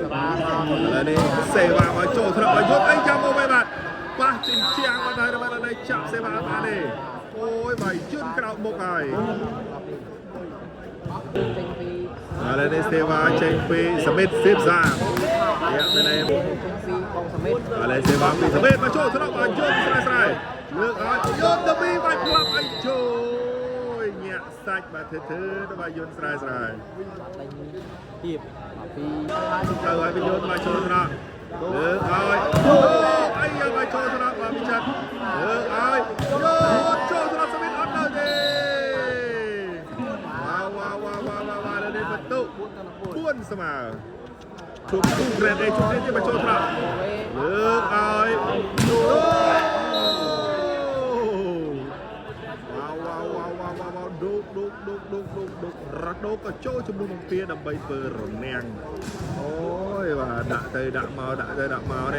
ឥឡូវនេះសេវ៉ាមកចូលថ្នាក់មកយកអីចាំមកវិញបាទប៉ះចិញ្ចាំងបាត់ហើយបាទឥឡូវចាប់សេវ៉ាអត់បានទេអូយបាទយន្តក្រោកមុខហើយ ចេញពី ឥឡូវនេះសេវ៉ាចេញពីសមិទ្ធស៊ីបសាយ៉ាទៅនេះ ចេញពីបងសមិទ្ធ ឥឡូវសេវ៉ាពីសមិទ្ធមកចូលថ្នាក់មកយន្តស្រែស្រែលើកឲ្យយន្តទៅពីបាច់ផ្លាប់ឲ្យជួយញាក់សាច់បាទធឺធឺទៅបាទយន្តស្រែស្រែ ដេញទៀបពី ទៅឲ្យវិយន្តមកចូលថ្នាក់លើកឲ្យអូអីយ៉ាមកចូលថ្នាក់បាទវិចិត្រលើកឲ្យយកចូលថ្នាក់សមិទ្ធអត់នៅទេវ៉ាវវ៉ាវ៉ាវ៉ាវ៉ាវ៉ានេះបន្ទុក4ស្មើជុំគូក្រេតទេជុំនេះមកចូលថ្នាក់លើកឲ្យអូវ៉ាវវ៉ាវវ៉ាវវ៉ាវ៉ាដូកដូកដូកដូកដូកដូករដូកក៏ចូលជំនួសបំពេដើម្បីធ្វើរនាំង អូយបាទដាក់ទៅដាក់មកដាក់ទៅដាក់មកនេះ